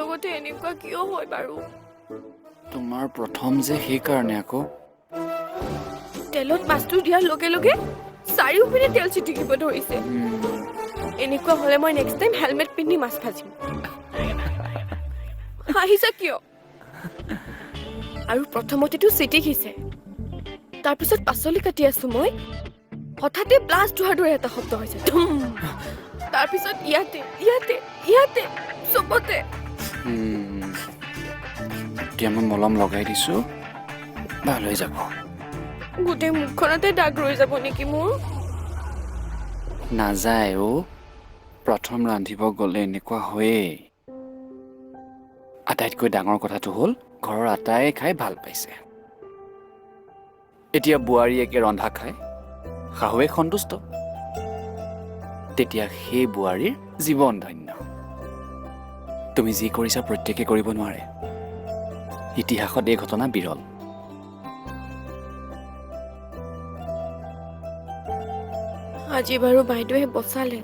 লগতে এনেকুৱা কিয় হয় বাৰু? তোমাৰ প্ৰথম যে, সেইকাৰণে আকৌ। তেলত মাছটো দিয়াৰ লগে লগে চাৰিওপিনে তেল ছিটিকিব ধৰিছে। এনেকুৱা হ'লে মই নেক্সট টাইম হেলমেট পিন্ধি মাছ ভাজিম। হাঁহিছা কিয়? আৰু প্ৰথমতেতো ছিটিকিছে, তাৰপিছত পাচলি কাটি আছো মই, হঠাতে ব্লাষ্ট হোৱাৰ দৰে এটা শব্দ হৈছে, ধুম। তাৰপিছত ইয়াতে ইয়াতে ইয়াতে চবতে। এতিয়া মই মলম লগাই দিছো, ভাল হৈ যাব। গোটেই মুখখনতে দাগ ৰৈ যাব নেকি মোৰ? নাযায় অ', প্ৰথম ৰান্ধিব গ'লে এনেকুৱা হয়েই। আটাইতকৈ ডাঙৰ কথাটো হ'ল ঘৰৰ আটায়ে খাই ভাল পাইছে। এতিয়া বোৱাৰীয়েকে ৰন্ধা খাই শাহুৱেক সন্তুষ্ট, তেতিয়া সেই বোৱাৰীৰ জীৱন ধন্য। তুমি যি কৰিছা প্ৰত্যেকে কৰিব নোৱাৰে। ইতিহাসত এই ঘটনা বিৰল। আজি বাৰু বাইদেৱে বচালে,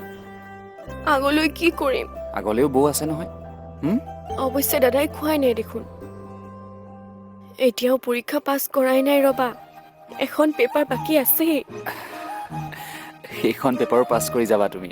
আগলৈ কি কৰিম? আগলৈও বৌ আছে নহয়। অৱশ্যে দাদাই খোৱাই নাই দেখোন, এতিয়াও পৰীক্ষা পাছ কৰাই নাই। ৰবা, এখন পেপাৰ বাকী আছেই। সেইখন পেপাৰো পাছ কৰি যাবা তুমি।